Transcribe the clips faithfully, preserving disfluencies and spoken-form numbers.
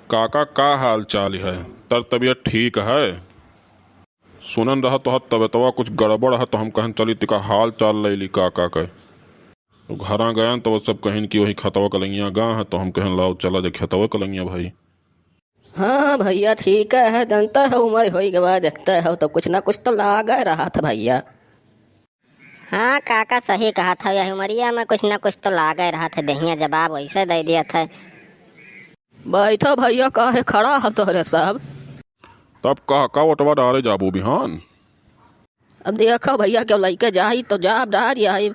काका, का हाल चाल है? तर तबीयत ठीक है? सुनन रहा तोहर तबीयतवा कुछ गड़बड़ है, तो हम कहन चली तिका हाल चाल ले ली काका के। तो घरा गयन तो वो सब कहिन कि वही खेतवा कलंगिया गा है, तो हम कहन लाओ चला जा खेतवा कलंगिया भाई। हाँ भैया, ठीक है, जनता है, उम्र होई के बाद देखते हो तो कुछ ना कुछ तो लागे रहा था भैया। हाँ काका, सही कहा था, यही उमरिया में कुछ ना कुछ तो लागे रहा था, देहिया जवाब वैसे दे दिया था। बैठो भैया, काहे खड़ा हो तोहरे सब? तब काका ओटवा डारे जाबू बिहान? अब देखो भैया, केउ लइके जाई तो जाब डार आई।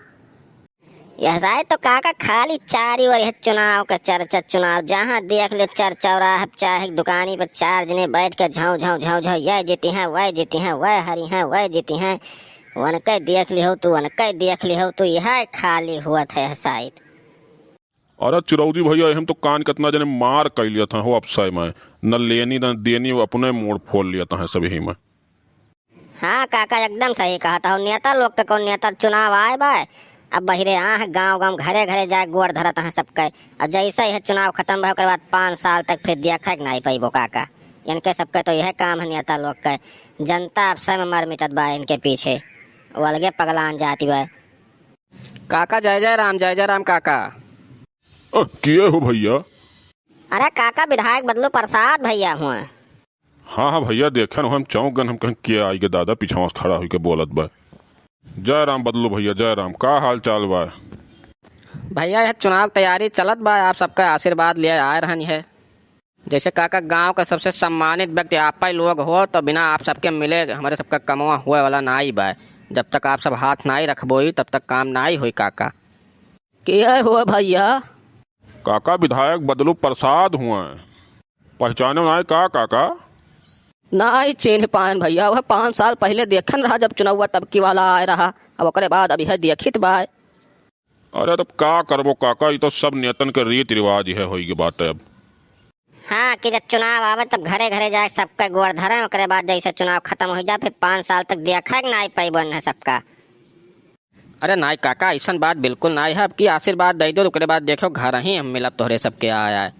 यह साइड तो काका खाली चारी ओर यह चुनाव का चर्चा, चुनाव जहाँ देख ले चर्चा हो रहा है, चाहे दुकानी पर चार जने बैठ के झौ झौ झौ झौ, यह जीती हैं, वह जीती हैं, वह हरी हैं, वह जीती हैं, वनके देख लिहो तू, वनके देख लिहो तू, यह खाली हुआ था यह साइड। अरे चिरौजी भैया, हम तो कान कितना जने मार कइ लिया था हो अफसर में, न लेनी न देनी, अपने मूड़ फोड़ लिया था सब यही में। हाँ काका, एकदम सही कहा था। नेता लोग के कौन, नेता चुनाव आए बा, अब बहिरे आ है गाँव गाँव, घरे घरे जाए गोड़ धरत हैं सबके। अब जैसे यह चुनाव खत्म भा, ओकर बाद पाँच साल तक फिर देखा के नहीं पैबो काका। इनके सबके तो यह काम है नेता लोग के, जनता अफसर में मर मिटत बा इनके पीछे, वो अलगे पगलान जाती बा। काका जय जय राम, जय जय राम काका। अ, किए हो भैया? अरे काका, विधायक बदलू प्रसाद भैया हुआ। हाँ हाँ भैया, देखे न हम चौंक गन, हम कहें के आई के दादा पीछवा से खड़ा हुई के बोलत बा। जय राम बदलू भैया, जय राम, का हाल चाल बा? भैया, यह चुनाव तैयारी चलत बा, आप सबका आशीर्वाद लिए आए रहनी है। जैसे काका, गांव का सबसे सम्मानित व्यक्ति आप ही लोग हो, तो बिना आप सबके मिले हमारे सबका कमवा हुए वाला नाई बा। जब तक आप सब हाथ नाई रखबोई, तब तक काम नाई होई काका। के हो भैया? काका, विधायक बदलू प्रसाद हुआ, पहचाने नाई का काका? नाई चीन्ह पायन भैया, वह पाँच साल पहले देखन रहा जब चुनाव तब की वाला आए रहा, अब ओकरे बाद अभी है देखित बा। अरे तब का करबो काका, ई तो सब नेतन के रीति रिवाज है होई के बात है अब। हाँ, कि जब चुनाव आवे तब घरे घरे जाए सबके गोड़ धरे, ओकरे बाद जैसे चुनाव खत्म हो जाए फिर पाँच साल तक देखा के नाई पैबो न सबका। अरे नाई काका, ऐसन बात बिल्कुल नाई है। अब की आशीर्वाद दे दो, ओकरे बाद देखो घर ही हम मिलब तोहरे सबके आय आय।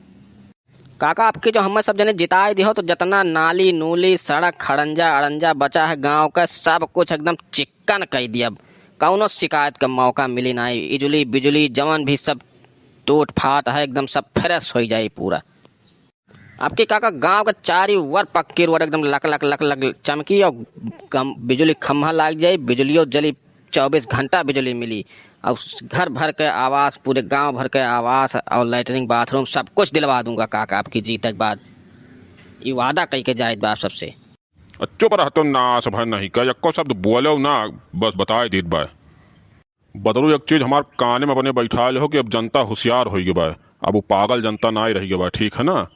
काका, अब की जो हमें सब जने जिताए दिहो तो जितना नाली नूली, सड़क, खड़ंजा अड़ंजा बचा है गांव का, सब कुछ एकदम चिक्कन कई दियब। कौनो शिकायत का मौका मिली नाई। इजुली बिजुली जवन भी सब टूट फाट है, एकदम सब फ्रेश हो जाई पूरा। आपके काका गांव के चारी ओर पक्की रोड एकदम लक लक लक लक चमकी और गम-, बिजली खम्भा लाग जाई, बिजलियों जली, चौबीस घंटा बिजली मिली और घर भर के आवास, पूरे गांव भर के आवास और लैट्रिन बाथरूम सब कुछ दिलवा दूंगा काका आपकी जीत के बाद। ये वादा कई के जाइत बा आप सबसे। चुप रह तो नास भर नहीं का, एको शब्द बोलो ना, बस बताए दीत बा। बदलू एक चीज हमार काने में अपने बैठा ले हो कि अब जनता होशियार होई गई बा, अब वो पागल जनता ना ही रह गई बा, ठीक है ना?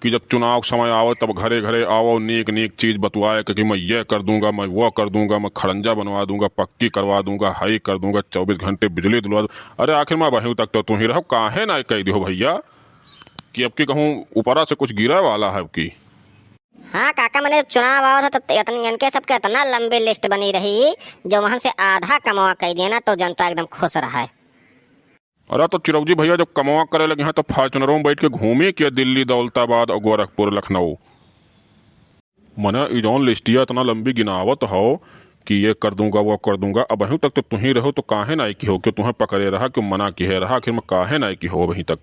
कि जब चुनाव के समय आवे तब घरे घरे आवो, नीक नीक चीज बतुआए के कि मैं ये कर दूंगा, मैं वो कर दूंगा, मैं खड़ंजा बनवा दूंगा, पक्की करवा दूंगा, हाई कर दूंगा, चौबीस घंटे बिजली दिलवा दूं। अरे आखिर में वहीं तक तो तू ही रहो, काहे ना कह दियो भैया कि अब की कहूँ ऊपरा से कुछ गिरे वाला है अब की। हाँ काका, मने चुनाव आवत है तो इतन, इनके सबके इतना लंबी लिस्ट बनी रही, जो वहां से आधा कमवा कह दिया ना तो जनता एकदम खुश रहा है। अरे तो चिरौजी भैया जब कमवा करे लगे हैं तो फॉर्च्यूनरों में बैठ के घूमी के दिल्ली, दौलताबाद और गोरखपुर, लखनऊ। मने ई जौन लिस्टिया इतना लंबी गिनावत हो कि ये कर दूंगा, वो कर दूंगा, अबहीं तक तो तुहीं रहो तो काहे ना की हो, कि तुहें पकड़े रहा, कि मना किहे रहा, आखिर में काहे ना की हो अबहीं तक?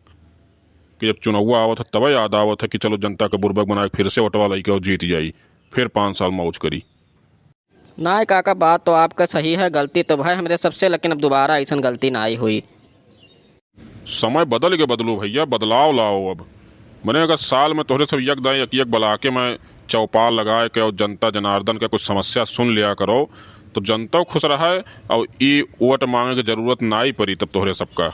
कि जब चुनौवा आवत है तबे याद आवत है कि चलो जनता के बुरबक बनाए फिर से वोटवा लइके और जीत जाई, फिर पाँच साल मौज करी। नाय काका, बात तो आपका सही है, गलती तो भय हमरे सबसे, लेकिन अब दोबारा ऐसन गलती नाय हुई। समय बदल के बदलू भैया, बदलाव लाओ अब। मने अगर साल में तोहरे सब यक दाई एक यक बलाके में चौपाल लगाए के और जनता जनार्दन के कुछ समस्या सुन लिया करो, तो जनता खुश रहे और ई वोट मांगे के जरूरत नाई पड़ी तब तोहरे सबका।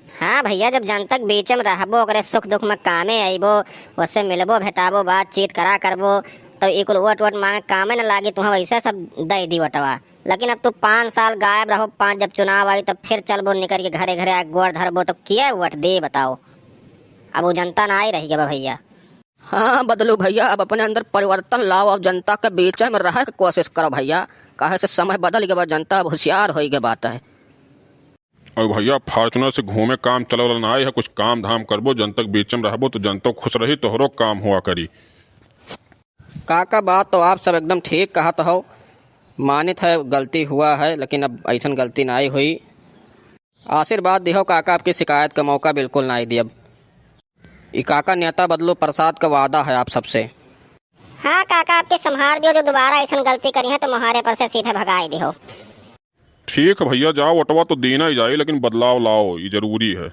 हाँ भैया, जब जनता के बीच में रहबो, ओकरे सुख दुख में कामे अइबो, ओसे मिलबो भेटाबो, बातचीत करा करबो, तो ई कुल वोट वोट मांगे कामे न लागी, तुहें वैसे सब दे दी वोटवा। लेकिन अब तू पाँच साल गायब रहो, पाँच जब चुनाव आई तो फिर चलबो निकर के घरे घरे आके गोड़ धरबो, तो किया वोट दे बताओ? अब वो जनता ना आई रही गवा भैया। हाँ बदलू भैया, अब अपने अंदर परिवर्तन लाओ, अब जनता के बीच में रहे के कोशिश करो भैया, काहे से समय बदल गवा, जनता अब होशियार होई गवा बात है। अरे भइया, Fortuner से घूमे काम चले वाला नाहीं है, कुछ काम धाम करबो, जनतक बीच में रहबो तो जनतो खुश रही, तोहरो काम हुआ करी। काका, बात तो आप सब एकदम ठीक कहत हो, मानित है गलती हुआ है, लेकिन अब अइसन गलती नाहीं हुई। आशीर्वाद दिहो काका, आपकी शिकायत का मौका बिल्कुल नाहीं दियब। ई काका नेता बदलू प्रसाद का वादा है आप सबसे। हाँ काका, आपके संभार दियो, जो दोबारा अइसन गलती करिहैं तो मोहारे पर से सीधे भगाए दिहो। ठीक है भइया, जाओ, वोटवा तो दीना ही जाई, लेकिन बदलाव लाओ, ई जरूरी है।